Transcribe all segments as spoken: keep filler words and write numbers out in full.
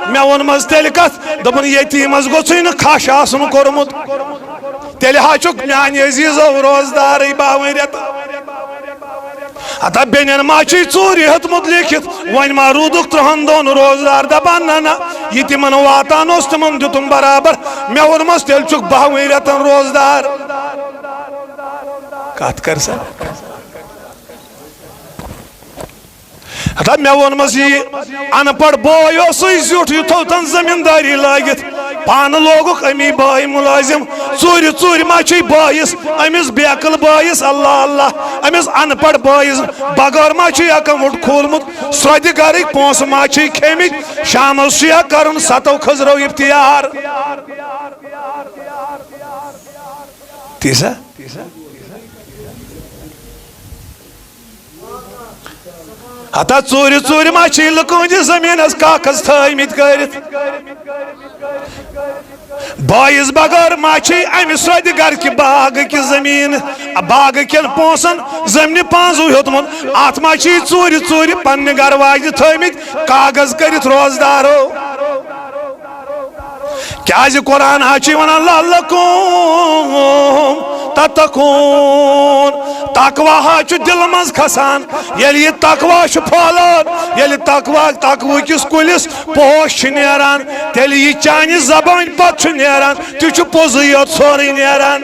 مےٚ ووٚنمس تیٚلہِ کتھ، دوٚپُن، یتیٖمس گوٚژھُے نہٕ کھش آسُن کوٚرمُت، تیٚلہِ ہا چھُکھ میانہِ عزیزو روزدارٕے باوٕنۍ رٮ۪تہٕ۔ ہتا بیٚنٮ۪ن ما چھُے ژوٗرِ ہیوٚتمُت لیکھِتھ؟ وۄنۍ ما روٗدُکھ ترٛہن دۄہن روزدار؟ دپان، نہ نہ، یہِ تِمن واتان اوس، تِمن دیُتُم برابر۔ مےٚ ووٚنمس، تیٚلہِ چھُکھ باہوٕنۍ رٮ۪تن روزدار۔ کتھ کر سا۔ ہتا مےٚ ووٚنمس، یہِ ان پڑھ بوے اوسُے زیُٹھ، یہِ تھوٚو تن زمیٖندٲری لٲگِتھ، پانہٕ لوگُکھ امی بٲے مُلٲزِم۔ ژوٗرِ ژوٗرِ ما چھُے بٲیِس، أمِس بیکل بٲیِس، اللہ اللہ، أمِس ان پڑھ بٲیِس بغٲر ما چھُے اکاونٹ کھوٗلمُت؟ سرٛۄدِ گرٕکۍ پونٛسہٕ ما چھُے کھیٚمٕتۍ؟ شامس چھُ یا کرُن ستو خٔزرو افتیار۔ تی سا؟ ہتا ژوٗرِ ژوٗرِ ما چھِ لُکہٕ ہٕنٛدِس زٔمیٖنس کاغذ تھٲومٕتۍ کٔرِتھ؟ بٲیِس بغٲر ما چھِ امہِ سرٛۄدِ گرکہِ باغہٕ کہِ زٔمیٖن، باغہٕ کٮ۪ن پونٛسن زٔمنہِ پانٛزُو ہیوٚتمُت؟ اتھ ما چھِ ژوٗرِ ژوٗرِ پننہِ گرٕ واجنہِ تھٲومٕتۍ کاغذ کٔرِتھ روزدارو؟ کیازِ قرآن ہا چھُے ونان، لعلکم تتقون، تقوی ہا چھُ دِلہٕ منٛز کھسان۔ ییٚلہِ یہِ تقوی چھُ پھۄلان، ییٚلہِ تقوی، تقوی کِس کُلِس پوش چھِ نیران، تیٚلہِ یہِ چانہِ زبٲنۍ پتہٕ چھُ نیران، تہِ چھُ پوٚزُے یوت سورُے نیران۔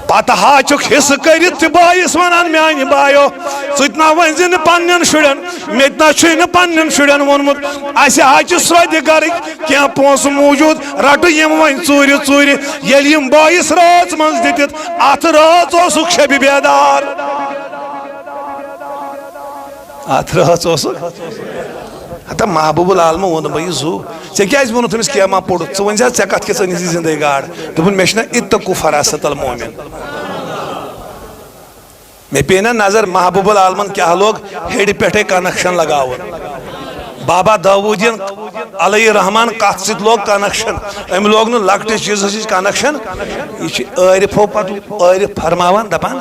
پتہٕ ہا چھُکھ حصہٕ کٔرِتھ تہِ بٲیِس ونان، میانہِ بایو، ژٕ تہِ نا ؤنۍ زِ نہٕ پننٮ۪ن شُرٮ۪ن، مےٚ تہِ نا چھُے نہٕ پننٮ۪ن شُرٮ۪ن ووٚنمُت۔ اسہِ ہا چھِ سرٛۄدِ گرٕکۍ کینٛہہ پونٛسہٕ موٗجوٗد، رٹہٕ یِم وۄنۍ ژوٗرِ ژوٗرِ۔ ییٚلہِ یِم بٲیِس رٲژ منٛز دِتِتھ، اتھ رٲژ اوسُکھ شبِ بیدار۔ اتھ رٲژ اوسُکھ۔ ہتا محبوب العالمہٕ ووٚن، دوٚپُن، یہِ زُو، ژےٚ کیازِ ووٚنُتھ أمِس کینٛہہ ما پوٚرُتھ؟ ژٕ ؤنۍ زِ ہا، ژےٚ کتھ کیٛاہ ژٕ أنِتھ یہِ زندے گاڈ؟ دوٚپُن، مےٚ چھُنہ اتقوا فراست المومن۔ مےٚ پیٚیہِ نہ نظر محبوب العالمن کیٛاہ لوگ ہیٚرِ پٮ۪ٹھے کنکشن لگاوُن۔ بابا داوودین علیہ رحمان کتھ سۭتۍ لوگ کنکشن؟ أمۍ لوگ نہٕ لۄکٹِس چیٖزس سۭتۍ کنکشن۔ یہِ چھِ عٲرفو پتہٕ عٲرف فرماوان، دپان،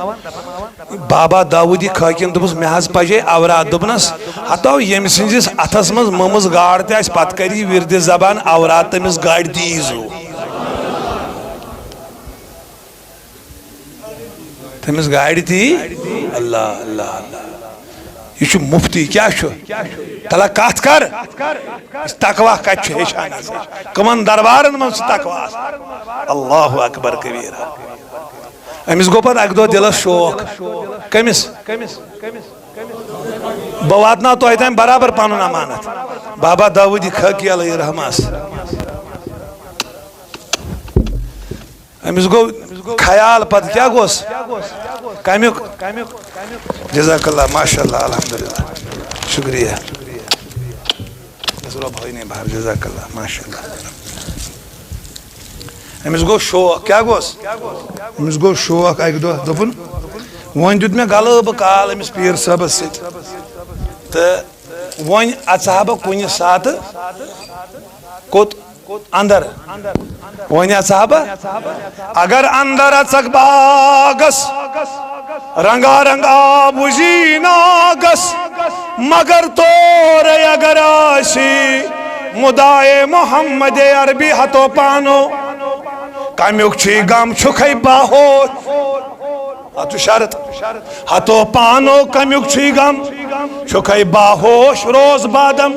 بابا داوودی خاکین دوٚپُس، مےٚ حظ پجے اورات۔ دوٚپنس، ہتو ییٚمۍ سٕنٛدِس اتھس منٛز مٔمٕژ گاڈ تہِ آسہِ، پتہٕ کرِ یہِ ورد زبان اورات تٔمِس گاڈِ تہِ یی زُو۔ تٔمِس گاڈِ تہِ یی۔ اللہ، اللہ، اللہ۔ یہِ چھُ مفتی، کیٛاہ چھُ؟ تلہ کتھ کر۔ تقوی کتہِ چھُ ہیٚچھان؟ کٕمن دربارن منٛز چھُ تقوی آسان؟ اللہ اکبر کبیرہ۔ أمِس گوٚو پتہٕ اکہِ دۄہ دِلس شوق۔ کٔمِس؟ بہٕ واتناو تۄہہِ تام برابر پنُن امانت۔ بابا داوودی خاکی علیہ رحمس۔ أمِس گوٚو خیال پتہٕ، کیٛاہ گوٚس؟ کمیُک؟ جزاک اللہ، ماشاء اللہ، الحمدللہ، شکریہ۔ بس رۄب ہٲینی بہر، جزاک اللہ، ماشاء اللہ۔ أمِس گوٚو شوق، کیٛاہ گوٚس؟ أمِس گوٚو شوق اکہِ دۄہ، دوٚپُن، وۄنۍ دیُت مےٚ غلبہٕ کال أمِس پیٖر صٲبس سۭتۍ، تہٕ وۄنۍ اژٕ ہا بہٕ کُنہِ ساتہٕ کوٚت؟ اندر۔ وۄنۍ اژٕ ہا بہٕ۔ اگر اندر اژکھ باغس، رنگا رنگ آب وُزی ناگس، مگر تورے اگر آسی مدعا محمد عربی ہتو پانو، کمیُک چھُے غم چھُکھے باہوش۔ اتھ چھُ شرط۔ ہتو پانو کمیُک چھُے غم، چھُکھے باہوش روز بادم۔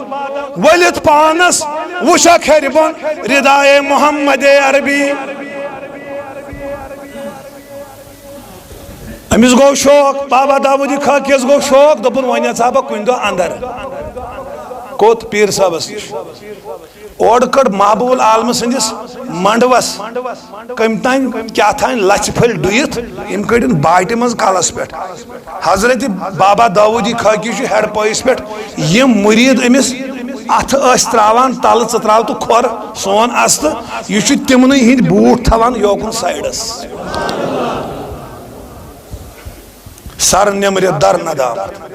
ؤلِتھ پانس وُچھکھ ہیٚرِ بۄن ردائے محمد عربی۔ أمِس گوٚو شوق، بابا داوودی خاکیس گوٚو شوق، دوٚپُن، وۄنۍ اژٕ ہا بہٕ کُنہِ دۄہ اندر۔ کوٚت؟ پیٖر صٲبس نِش۔ اورٕ کٔڑ محبوب العالم سٕنٛدِس منڈوس کٔمۍ تام کیٛاہ تام لژھِ پھٔلۍ ڈُیِتھ، یِم کٔڑِن باٹہِ منٛز کلس پٮ۪ٹھ۔ حضرت بابا داوودی خاکی چھُ ہیڈ پٲیِس پٮ۪ٹھ، یِم مُریٖد أمِس اتھٕ ٲسۍ تراوان تلہٕ، ژٕ تراو تہٕ کھۄر سون استہٕ، یہِ چھُ تِمنٕے ہٕنٛدۍ بوٗٹھ تھاوان یوکُن سایڈس۔ سر نمرِ در ندامت۔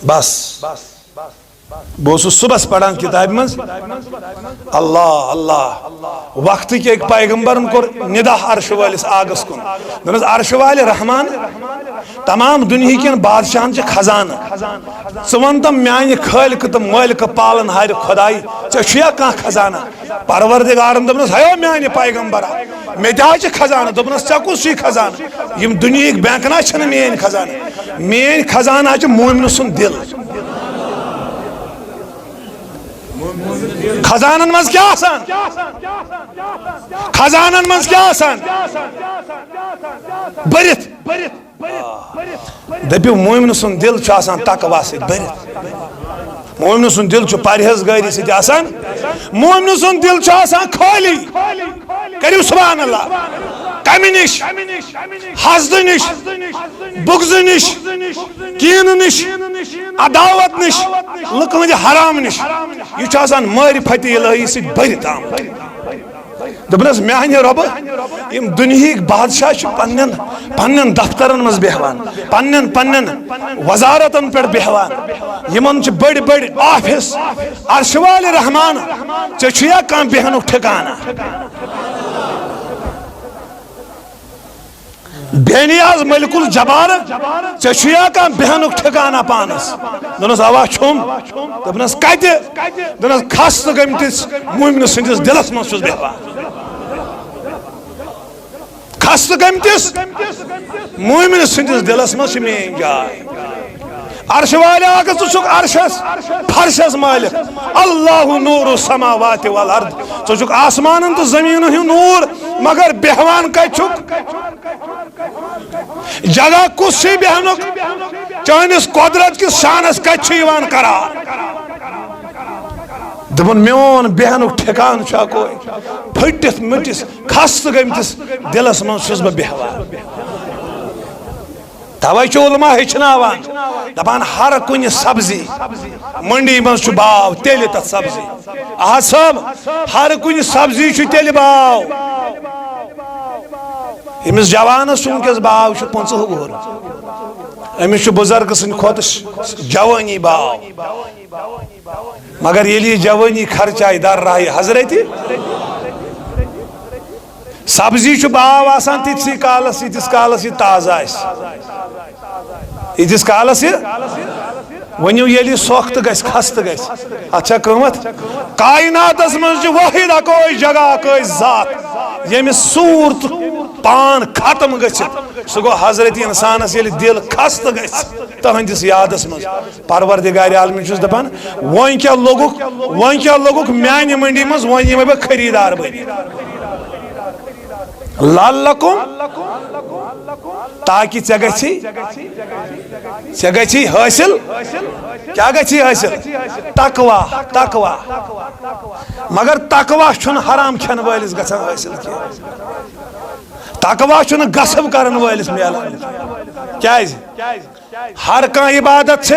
بس۔ بہٕ اوسُس صُبحس پران کِتابہِ منٛز، اللہ اللہ، وقتٕکۍ أکۍ پیغمبرن کوٚر ندا عرشہٕ وٲلِس آگس کُن۔ دوٚپنس، عرشہٕ والہِ رحمان، تمام دُنیہکٮ۪ن بادشاہن چھِ خزانہٕ۔ ژٕ وَن تم، میانہِ خٲلقہٕ تہٕ مٲلکہٕ پالن ہارِ خۄدایہِ، ژےٚ چھُیا کانٛہہ خزانہ؟ پروردگارن دوٚپنس، ہیو میانہِ پیغمبرا، مےٚ تہِ حظ چھِ خزانہٕ۔ دوٚپنس، ژےٚ کُس چھُے خزانہٕ؟ یِم دُنیہٕکۍ بینک نہ چھِنہٕ میٲنۍ خزانہٕ۔ میٲنۍ خزانہٕ حظ چھِ مومنہٕ سُنٛد دِل۔ خزانن منٛز کیٛاہ آسان؟ خزانن منٛز کیٛاہ آسان؟ بٔرِتھ۔ دٔپِو، مومنہٕ سُنٛد دِل چھُ آسان تقویٰ سۭتۍ بٔرِتھ۔ مومنہٕ سُنٛد دِل چھُ پرہیزگٲری سۭتۍ آسان۔ مومنہٕ سُنٛد دِل چھُ آسان خٲلی۔ کٔرِو سبحان اللہ۔ کمہِ نِش؟ حسدٕ نِش، بغضٕ نِش، کینہٕ نِش، عداوت نِش، لُکہٕ ہٕنٛدِ حرام نِش۔ یہِ چھُ آسان معرفت الہی سۭتۍ بٔرِتھ آمُت۔ دوٚپنس، میانہِ رۄبہٕ، یِم دُنیہٕکۍ بادشاہ چھِ پننٮ۪ن، پننٮ۪ن دفترن منٛز بیہوان، پننٮ۪ن، پننٮ۪ن وزارتن پٮ۪ٹھ بیہوان، یِمن چھِ بٔڑۍ بٔڑۍ آفس۔ عرشہٕ والہِ رحمان، ژےٚ چھُیا کانٛہہ بیہنُک ٹھکانہ؟ بے نیاز ملک الجبار، ژےٚ چھُیا کانٛہہ بیہنُک ٹھکانہ پانس؟ دوٚپنس، اوا چھُم۔ دوٚپنس، کتہِ؟ دوٚپنس، خستہٕ گٔمتِس مومنہٕ سٕنٛدِس دِلس منٛز چھُس بیہوان۔ خستہٕ گٔمتِس مومنہٕ سٕنٛدِس دِلس منٛز چھِ میٲنۍ جاے۔ عرشہٕ والہِ آگس، ژٕ چھُکھ عرشس، فرشس مٲلِک۔ اللہ نور السماوات والارض، ژٕ چھُکھ آسمانن تہٕ زٔمیٖنن ہُنٛد نور، مگر بیہوان کتہِ چھُکھ؟ جگہ کُس چھُے بیہنُک؟ چٲنِس قۄدرت کِس شانس کتہِ چھُ یِوان قرار؟ دوٚپُن، میون بیہنُک ٹھکان چھُ اکوے، پھٔٹِتھ مٔٹِس، خستہٕ گٔمتِس دِلس منٛز چھُس بہٕ بیہوان۔ توے چھُ علماء ہیٚچھناوان، دپان، ہر کُنہِ سبزی، منڈی منٛز چھُ باو، تیٚلہِ تتھ سبزی۔ احد صٲب، ہر کُنہِ سبزی چھُ تیٚلہِ باو۔ ییٚمِس جوانس چھُ وٕنکیٚس باو چھُ پٕنٛژٕہ وُہُر، أمِس چھُ بُزرگہٕ سٕنٛدِ کھۄتہٕ جوٲنی باو۔ مگر ییٚلہِ یہِ جوٲنی خرچایہِ در راہہِ حضرتِ، سبزی چھُ باو آسان تِتسٕے کالس، ییٖتِس کالس یہِ تازٕ آسہِ۔ ییٖتِس کالس یہِ، ؤنِو، ییٚلہِ یہِ سۄکھ تہٕ گژھِ، خستہٕ گژھِ، اتھ چھا قۭمتھ؟ کائناتس منٛز چھِ وٲحد اکٲے جگہ، اکٲے ذات، ییٚمِس سوٗر تہٕ پان ختم گٔژھِتھ، سُہ گوٚو حضرت انسانس ییٚلہِ دِل خستہٕ گژھِ تہنٛدِس یادس منٛز۔ پروردگار عالمین چھُس دپان، وۄنۍ کیٛاہ لوٚگُکھ، وۄنۍ کیٛاہ لوٚگُکھ میانہِ منڈی منٛز، وۄنۍ یِمے بہٕ خریٖدار بٔنِتھ۔ لعلکم، تاکہ ژےٚ گژھی، ژےٚ گژھی حٲصِل۔ کیٛاہ گژھی حٲصِل؟ تقویٰ، تقویٰ۔ مگر تقویٰ چھُنہٕ حرام کھٮ۪ن وٲلِس گژھان حٲصِل کینٛہہ۔ تقویٰ چھُنہٕ غصب کرن وٲلِس میلان۔ کیٛازِ؟ ہر کانٛہہ عبادت چھِ،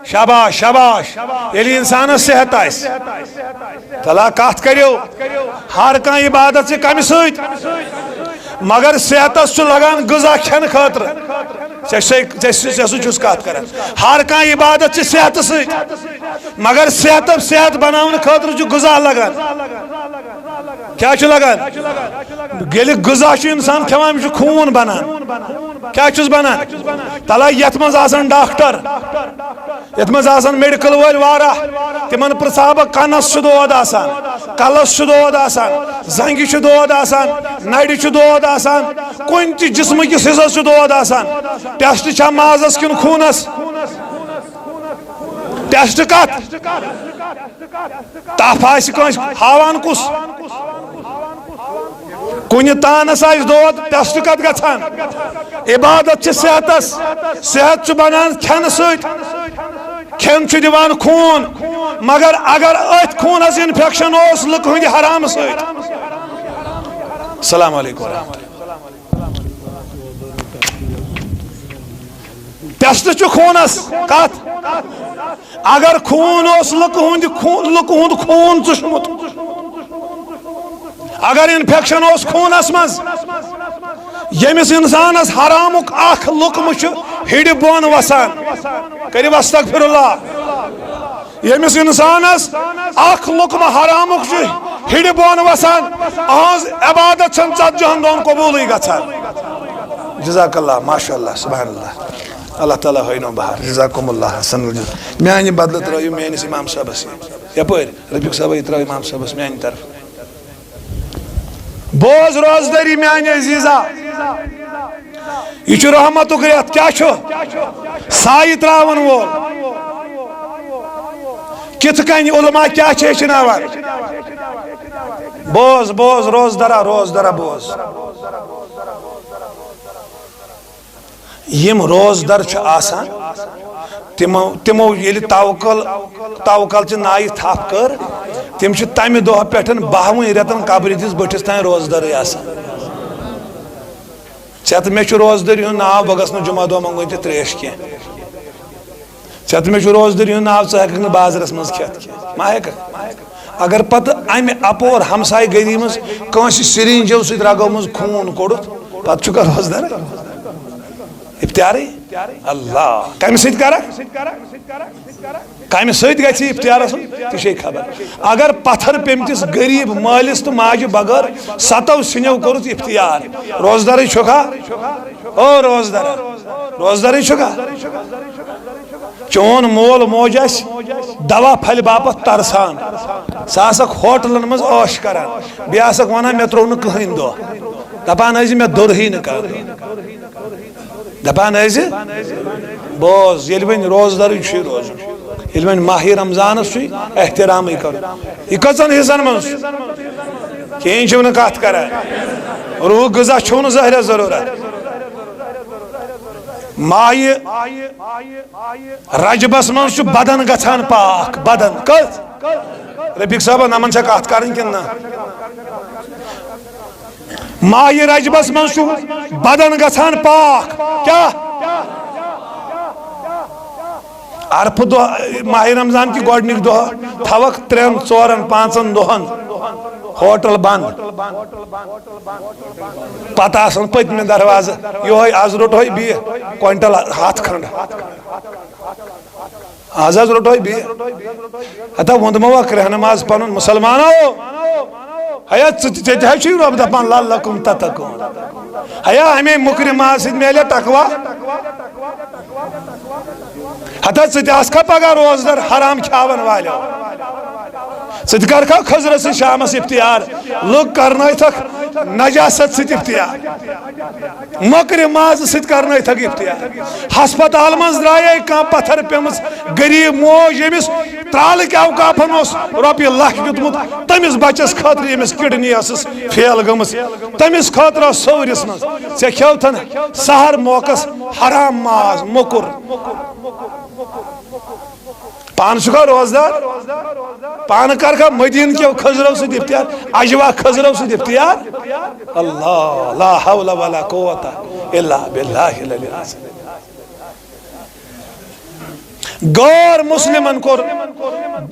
شاباش، شاباش، ییٚلہِ انسانس صحت آسہِ، تلا کتھ کٔرِو، ہر کانٛہہ عبادت چھِ کمہِ سۭتۍ؟ مگر صحتس چھُ لگان غذا کھٮ۪نہٕ خٲطرٕ۔ ژےٚ سۭتۍ، ژےٚ سۭتۍ، ژےٚ سۭتۍ چھُس کتھ کران۔ ہر کانٛہہ عبادت چھِ صحتہٕ سۭتۍ، مگر صحت، صحت بناونہٕ خٲطرٕ چھُ غذا لگان۔ کیٛاہ چھُ لگان؟ ییٚلہِ غذا چھُ انسان کھٮ۪وان، أمِس چھُ خوٗن بنان۔ کیٛاہ چھُس بنان؟ تلا یتھ منٛز آسان ڈاکٹر، یتھ منٛز آسان میڈیکل وٲلۍ واریاہ، تِمن پرژھا بہٕ، کنس چھُ دود آسان، کلس چھُ دود آسان، زنگہِ چھُ دود آسان، نرِ چھُ دود آسان، کُنہِ تہِ جسمہٕ کِس حصس چھُ دود آسان۔ ٹیسٹ چھا مازس کِنہٕ خوٗنس؟ ٹیسٹ کتھ؟ تپھ آسہِ کٲنٛسہِ، ہاوان کُس؟ کُنہِ تانس آسہِ دود، ٹیسٹ کتھ گژھان؟ عبادت چھِ صحتس، صحت چھُ بنان کھٮ۪نہٕ سۭتۍ۔ کھٮ۪ن چھُ دِوان خوٗن، مگر اگر أتھۍ خوٗنس انفیکشن اوس لُکہٕ ہٕنٛدِ حرامہٕ سۭتۍ۔ السلام علیکم ورحمۃ اللہ۔ ٹیسٹ چھُ خوٗنس۔ کتھ؟ اگر خوٗن اوس لُکہٕ ہُنٛد خو-، لُکہٕ ہُنٛد خوٗن ژُشمُت، اگر انفیکشن اوس خوٗنس منٛز، ییٚمِس انسانس حرامُک اکھ لقمہٕ چھُ ہِڑِ بۄن وسان، کٔرِو استغفر اللہ۔ ییٚمِس اِنسانَس اکھ لُقمہٕ حرامُک چھُ ہِڑِ بۄن وَسان، أہٕنٛز عبادت چھَنہٕ ژتجی ہن دۄہن قبوٗلٕے گژھان۔ جزاک اللہ، ماشاء اللہ، سبحان اللہ۔ اللہ تعالیٰ ہٲینو بہار۔ جزاکم اللہ احسن الجزا۔ میانہِ بدلہٕ ترٲیِو میٲنِس امام صٲبس یہِ۔ یپٲرۍ رفیق صٲبہ، یہِ ترٲیِو امام صٲبس میانہِ طرفہٕ۔ بوز روزدٲری میانہِ عزیزا، یہِ چھُ رحمتُک رٮ۪تھ۔ کیٛاہ چھُ؟ سایہِ ترٛاوَن وول۔ کِتھ کٔنۍ؟ علماء کیٛاہ چھِ ہیٚچھناوان؟ بوز، بوز، روزدرا، روزدرا، بوز۔ یِم روزدر چھِ آسان، تِمو، تِمو ییٚلہِ توکل، توکل چہِ نایہِ تھپھ کٔر، تِم چھِ تَمہِ دۄہ پٮ۪ٹھ باہوٕنۍ رٮ۪تن قبرِ دِس بٔٹھِس تام روزدرٕے آسان۔ ژےٚ تہٕ مےٚ چھُ روزدٔری ہُنٛد ناو، بہٕ گژھٕ نہٕ جمعہ دۄہ منٛگُن تہِ ترٛیش کینٛہہ۔ ژےٚ تہٕ مےٚ چھُ روزدٔری ہُنٛد ناو، ژٕ ہٮ۪کَکھ نہٕ بازرَس منٛز کھٮ۪تھ کینٛہہ۔ ما ہٮ۪کَکھ؟ اگر پَتہٕ اَمہِ اَپور ہمسایہِ گٔری منٛز کٲنٛسہِ سِرِنٛجو سۭتۍ رَگو منٛز خوٗن کوٚڑُتھ، پَتہٕ چھُکھا روزدَر؟ اِفتارٕے؟ اللہ! کَمہِ سۭتۍ کَرَکھ؟ کمہِ سۭتۍ گژھِ افطارس منٛز؟ تہِ چھے خبر۔ اگر پتھر پیمتِس غریب مٲلِس تہٕ ماجہِ بغٲر ستو سِنیو کوٚرُتھ افطار، روزدرٕے چھُکھا؟ او روزدر، روزدرٕے چھُکھا؟ چون مول موج آسہِ دوا پھلہِ باپتھ ترسان، سُہ آسکھ ہوٹلن منٛز عٲش کران، بیٚیہِ آسکھ ونان، "مےٚ ترٛوو نہٕ کٕہٕنۍ دۄہ"، دپان ٲسۍ، "مےٚ دوٚرہٕے نہٕ کانٛہہ دۄہ"۔ دپان ٲسۍ، بوز، ییٚلہِ وۄنۍ روزدرٕے چھُے روزُن، ییٚلہِ وۄنۍ ماہِ رمضانس چھُے احترامٕے کرُن، یہِ کٔژن حصن منٛز چھُ؟ کِہیٖنۍ چھِو نہٕ کتھ کران۔ روح غذا چھُو نہٕ ظٲہرس ضروٗرت۔ ماہِ رجبس منٛز چھُ بدن گژھان پاک، بدن۔ کٔژ؟ رفیق صٲبہ، نمن چھا کتھ کرٕنۍ کِنہٕ نہ؟ ماہِ رجبس منٛز چھُ بدن گژھان پاک۔ کیٛاہ؟ عرفہٕ دۄہ، ماہِ رمضان کہِ گۄڈنِکۍ دۄہ تھاوکھ ترٛٮ۪ن، ژورن، پانٛژن دۄہن ہوٹل بنٛد۔ پتہٕ آسان پٔتمہِ دروازٕ یِہوٚے، از روٚٹہوے بیٚیہِ کوینٹل ہتھ کھنٛڈ۔ از حظ روٚٹہوے بیٚیہِ۔ ہتا ووٚنمو اکھ رہنماز پنُن، مسلمانو، ہیا ژٕ تہِ، ژےٚ تہِ حظ چھُے رۄب دپان، "لعلکم تتقون"۔ ہیا اَمے مُکرِ ماز سۭتۍ میلہِ تقوا۔ ہتا ژٕ تہِ آسکھا پگاہ روزدر حرام کھیاون والیو۔ ژٕ تہِ کرکھا خٔزرس سۭتۍ شامس افطار۔ لُکھ کرنٲوتھکھ نجاست سۭتۍ افطار۔ مۄکرِ مازٕ سۭتۍ کرنٲوتھکھ افطار۔ ہسپتال منٛز درٛایے کانٛہہ پتھر پیمٕژ غریب موج، ییٚمِس ترالہٕ کہِ اوقافن اوس رۄپیہِ لچھ دیُتمُت، تٔمِس بچس خٲطرٕ، ییٚمِس کڈنی ٲسٕس فیل گٔمٕژ، تٔمِس خٲطرٕ ٲس سورِس منٛز۔ ژےٚ کھیوتھن سحر موقعس حرام ماز، موٚکُر۔ پانہٕ چھُکھا روزدار؟ پانہٕ کرکھا مدیٖنہٕ کیو خٔزرو سۭتۍ افطار، اجوا خٔزرو سۭتۍ افطار؟ اللہ، لا حول ولا قوت الا باللہ العلی العظیم۔ غٲر مسلمن کوٚر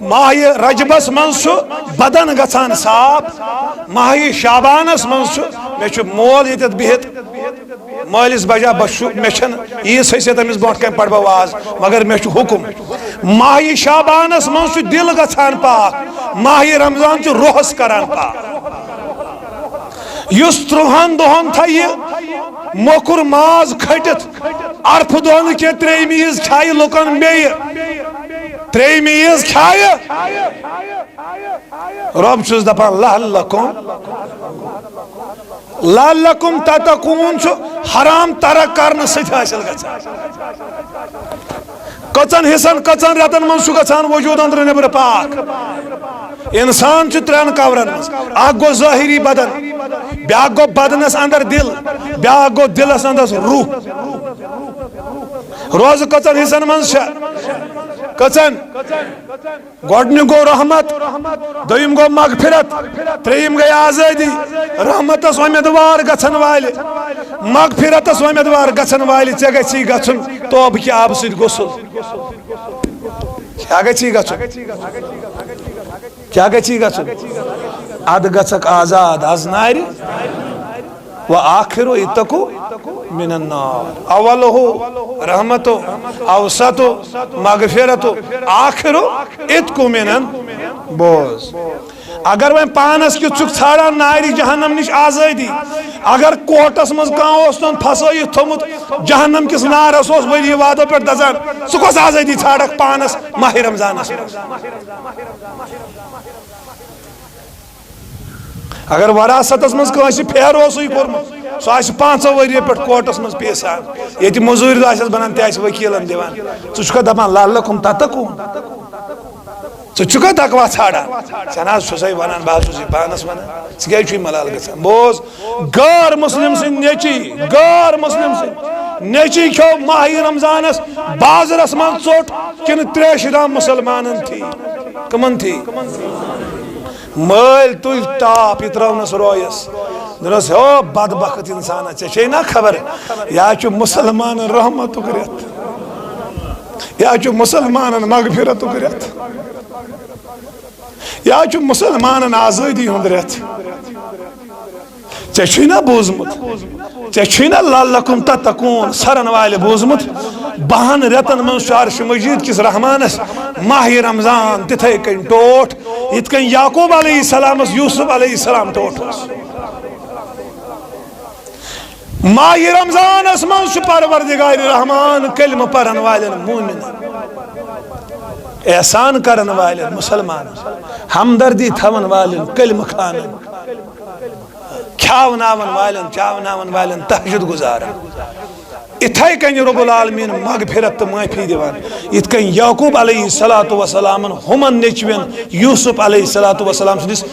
ماہِ رجبس منٛز چھُ بدن گژھان صاف، ماہِ شعبانس منٛز چھُ، مےٚ چھُ مول ییٚتٮ۪تھ بِہِتھ، مٲلِس بجا بہٕ چھُ، مےٚ چھَنہٕ ییٖژ حیثیت أمِس برونٛٹھ کَنہِ پَرٕ بہٕ واز، مگر مےٚ چھُ حُکُم۔ ماہِ شعبانَس منٛز چھُ دِل گژھان پاک، ماہِ رمضان چھُ روحَس کران پاک۔ یُس ترٛہَن دۄہَن تھایہِ موٚکُر ماز کھٔٹِتھ، عرفہٕ دۄہ نہٕ کینٛہہ، ترٛیٚیِمہِ عیٖز کھایہِ لُکَن بیٚیہِ، ترٛیٚیِمہِ عیٖز کھایہِ۔ رۄب چھُس دَپان، لعلکم، لعلکم تتقون چھُ حرام ترک کرنہٕ سۭتۍ حٲصِل گژھان۔ کٔژن حصن، کٔژن رٮ۪تن منٛز چھُ گژھان وجوٗد أنٛدرٕ نٮ۪برٕ پاک؟ انسان چھُ ترٛٮ۪ن کورن منٛز، اکھ گوٚو ظٲہری بدن، بیٛاکھ گوٚو بدنس اندر دِل، بیٛاکھ گوٚو دِلس اندر روح۔ روزٕ کٔژن حصن منٛز چھےٚ؟ کٔژن؟ گۄڈٕنیُک گوٚو رحمت، دوٚیِم گوٚو مغفرت، ترٛیٚیِم گٔے آزٲدی۔ رحمتس اُمیدوار گژھن والہِ، مغفرتس اُمیدوار گژھن والہِ، ژےٚ گژھی گژھُن توبہٕ کہِ آبہٕ سۭتۍ غسل۔ کیٛاہ گژھی گژھُن؟ کیٛاہ گژھی گژھُن؟ ادٕ گژھکھ آزاد از نارِ۔ و آخر اتقو۔ من النار۔ اولہ رحمت، اوسط مغفرت، آخر عتق من، بوز۔ اگر وۄنۍ پانس کیُتھ چھُکھ ژھانڈان نارِ جہنم نِش آزٲدی، اگر کوٹس منٛز کانٛہہ اوس تُہُنٛد پھسٲیِتھ تھوٚمُت، جہنم کِس نارس اوس ؤری وادو پٮ۪ٹھ دزان، ژٕ کۄس آزٲدی ژھانڈکھ پانس ماہِ رمضانس منٛز؟ اگر وراثتس منٛز کٲنٛسہِ پھیرٕ اوسُے کوٚرمُت، سُہ آسہِ پانٛژو ؤرِیو پٮ۪ٹھ کوٹس منٛز پیسان، ییٚتہِ مٔزوٗرۍ دۄہ آسٮ۪س بنان، تہِ آسہِ وکیلن دِوان۔ ژٕ چھُکھا دپان لعلکم تتقون؟ ژٕ چھُکھا تقوی ژھانڈان؟ ژےٚ نہ حظ چھُسے ونان، بہٕ حظ چھُسے پانس ونان، ژٕ کیازِ چھُے ملال گژھان؟ بوز، غٲر مسلم سٕنٛدۍ نیٚچی، غٲر مسلم سٕنٛدۍ نیٚچی کھیو ماہِ رمضانس بازرس منٛز ژوٚٹ کِنہٕ تریشہِ دام مسلمانن تھی؟ کمن تھی؟ مٲلۍ تُلۍ ٹاپ، یہِ ترٲونس رویس۔ دوٚپنس، "ہیو بدبخت انسانا، ژےٚ چھے نا خبر، یا چھُ مسلمانن رحمتُک رٮ۪تھ، یا چھُ مسلمانن مغفرتُک رٮ۪تھ، یا چھُ مسلمانن آزٲدی ہُنٛد رٮ۪تھ۔" ژےٚ چھُے نا بوٗزمُت؟ ژےٚ چھُے نا لعلکم تتقون سرن والہِ بوٗزمُت؟ بَہَن رٮ۪تن منٛز چھُ عرش مجید کِس رحمانس ماہِ رمضان تِتھے کٔنۍ ٹوٹھ، یِتھ کٔنۍ یعقوب علیہ السلامس یوسف علیہ السلام ٹوٹھ اوس۔ ماہِ رمضانس منٛز چھُ پروردگار رحمان کلمہٕ پرن والٮ۪ن مومنن، احسان کرن والٮ۪ن مسلمانن، ہمدردی تھاون والٮ۪ن کلمہٕ خانن، کھیاوناون والٮ۪ن، چاوناون والٮ۪ن، تہجد گزارن۔ اِتھے کٔنۍ رب العالمین مغفرت تہٕ معافی دِوان، یِتھ کٔنۍ یعقوب علیہ الصلوۃ والسلامن ہُمن نیٚچوٮ۪ن یوسف علیہ الصلوۃ والسلام سٕنٛدِس